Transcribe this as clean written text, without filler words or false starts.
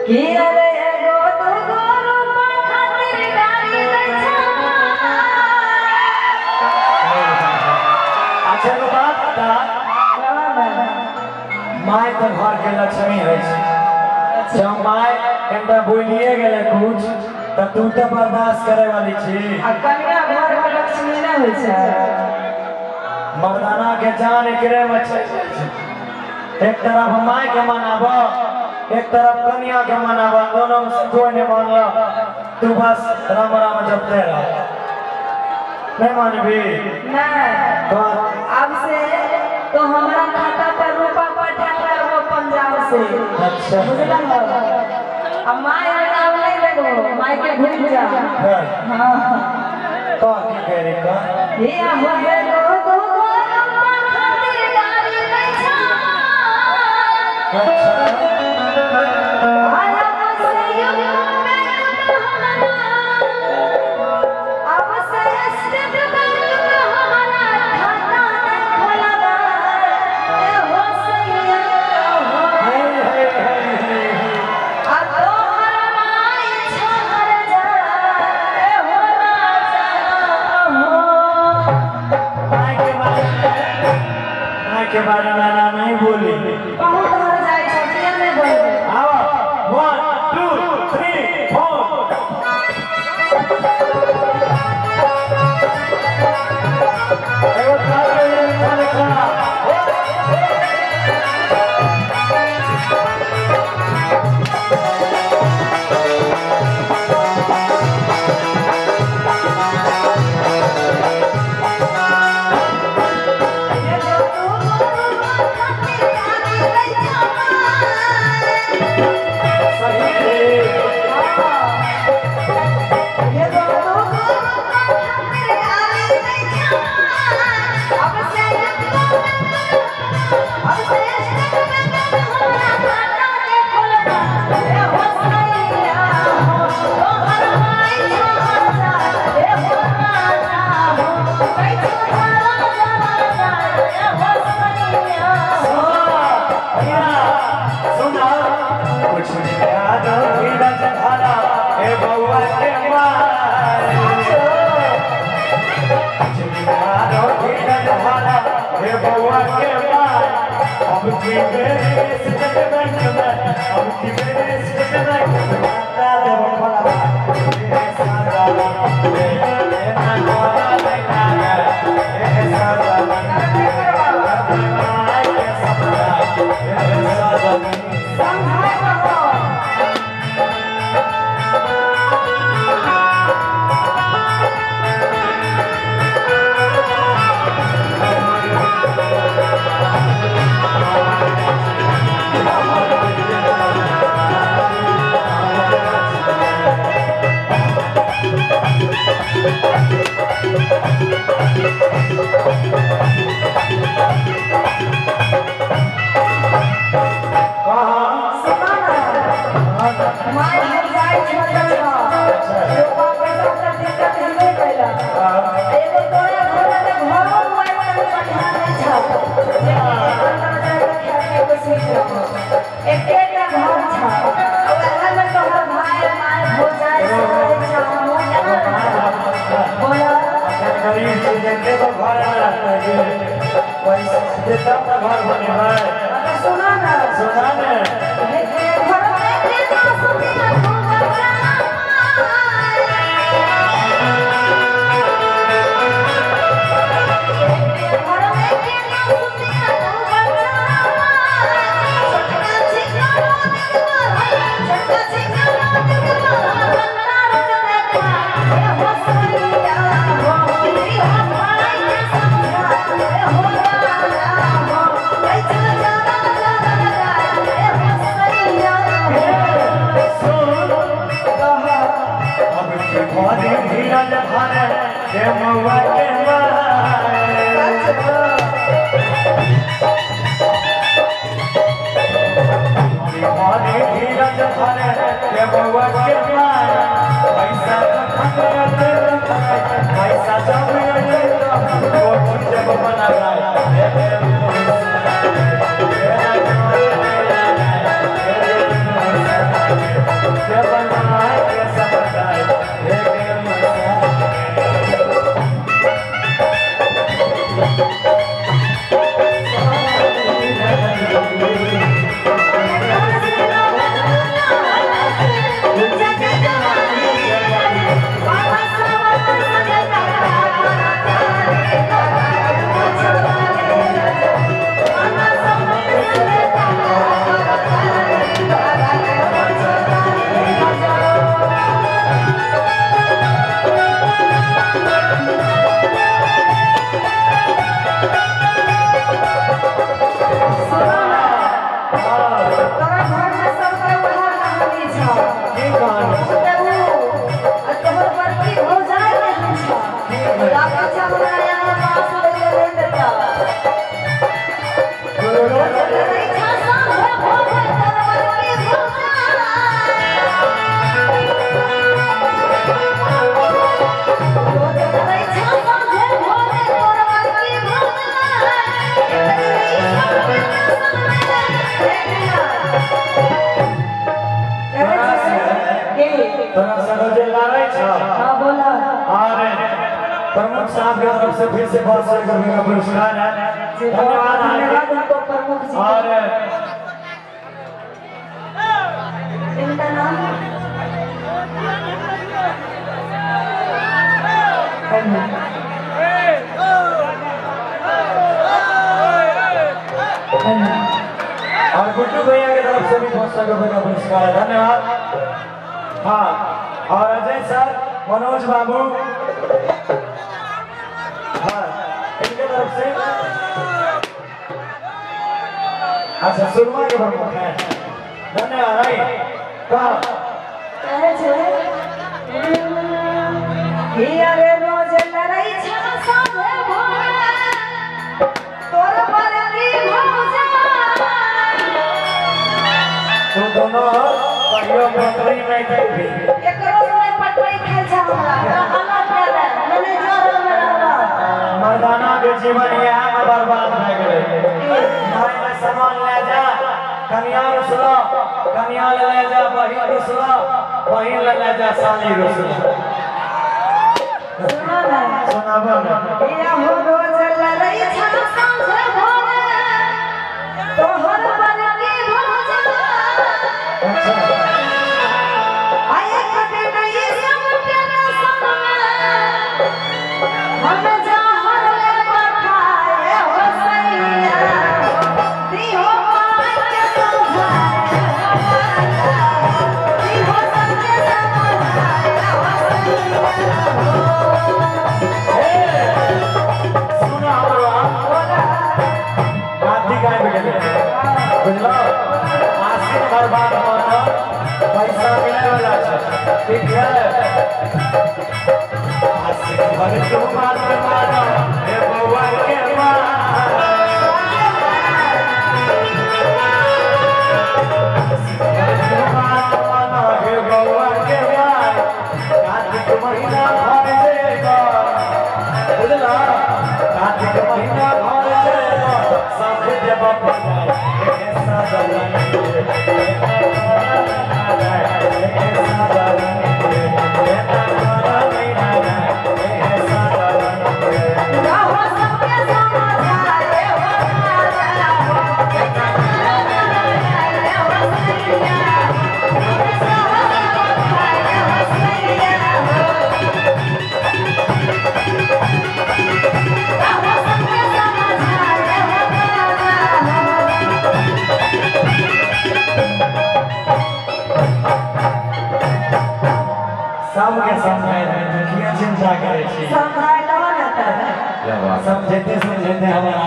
कि अरे एगो दूगो रूपा खातिर गाड़ी दै छा। अच्छा एगो बात बता, माय तो घर के लक्ष्मी है। जब my कनिटा बोलिए गेलै कुछ त तू तो बर्दाश्त करे वाली छी। आ कन्या घर के लक्ष्मी नहि होइ छै। मर्दाना के जान एकरे में छै। एक तरफ my के मनाब, एक तरफ कन्या के मनाब, दोनों में से कोई नहीं मानल। तू बस राम राम जपते रह। नहीं मानबी? नहीं। अब से तो हमारा खाता पर रूपा पठा करबो पंजाब से। अच्छा बुझलन? अब my नाम नहीं लगो, my के भूल जा। हां कह की करे कह। हे हो एगो दूगो रूपा खातिर गाड़ी दै छा। अच्छा के बारे में ना नहीं बोली। बहुत हर जाय छै, किया नहीं बोलबे? आओ 1 2 3 4। एगो थाल थाल खा। तोरा से रोजे लड़ै छ। हां बोला। और प्रमुख साहब की तरफ से फिर से बहुत सारे रुपए का पुरस्कार है। धन्यवाद धन्यवाद उनको प्रमुख जी। और इनका नाम और गुड्डू भैया की तरफ से भी बहुत सारे रुपए का पुरस्कार है। धन्यवाद। हाँ और अजय सर, मनोज बाबू, हाँ इनके तरफ से। अच्छा सुरमा के प्रमुख है। धन्यवाद भाई। कहा अरे रोज लड़ाई छा साझे भोरे तोर बरकी भौजा तू दोनों कहियो पटरी में गई एक रोज में पटरी खाइ छा हमरा रहला प्यारा मने जोर में रहला। मर्दाना के जीवन यहाँ में बर्बाद भए गेलै। भाई में सामान ले जा, कनिया रुसलो, कनिया ले जा, बहिन रुसलो, बहिन ले जा, साली रुसलो। सुना ना सुनाबो ना। या हो रोज लड़ाई छा साझे भोरे तोहर बरकी भौजा। अच्छा आए कभी नहीं सब तेरे संग हम जहर ले बखाए हो सैया दी हो माय के समझाए हो राजा दी हो सबके समझाए हो सैया। सुना हमरो बोला। कार्तिक आबि गेलै बुझलो। आसिन बर्बाद होना पैसा मिले वाला छै, ठीक है। आसिन भर तू बात मानो हे बउआ के माँ। आसिन भर तू बात मानो हे बउआ के माँ। कार्तिक महीना भर जेबो बुझलो, कार्तिक महीना भर जेबो साथ देबो पटाय हे साजन रहो सबके समझाए हो राजा हो हो सैया हो सैया हो रहो सबके समझाए हो राजा हो। सबके समझाए किया चिंता करे छी समझाए ना समझेते समझेते हमारा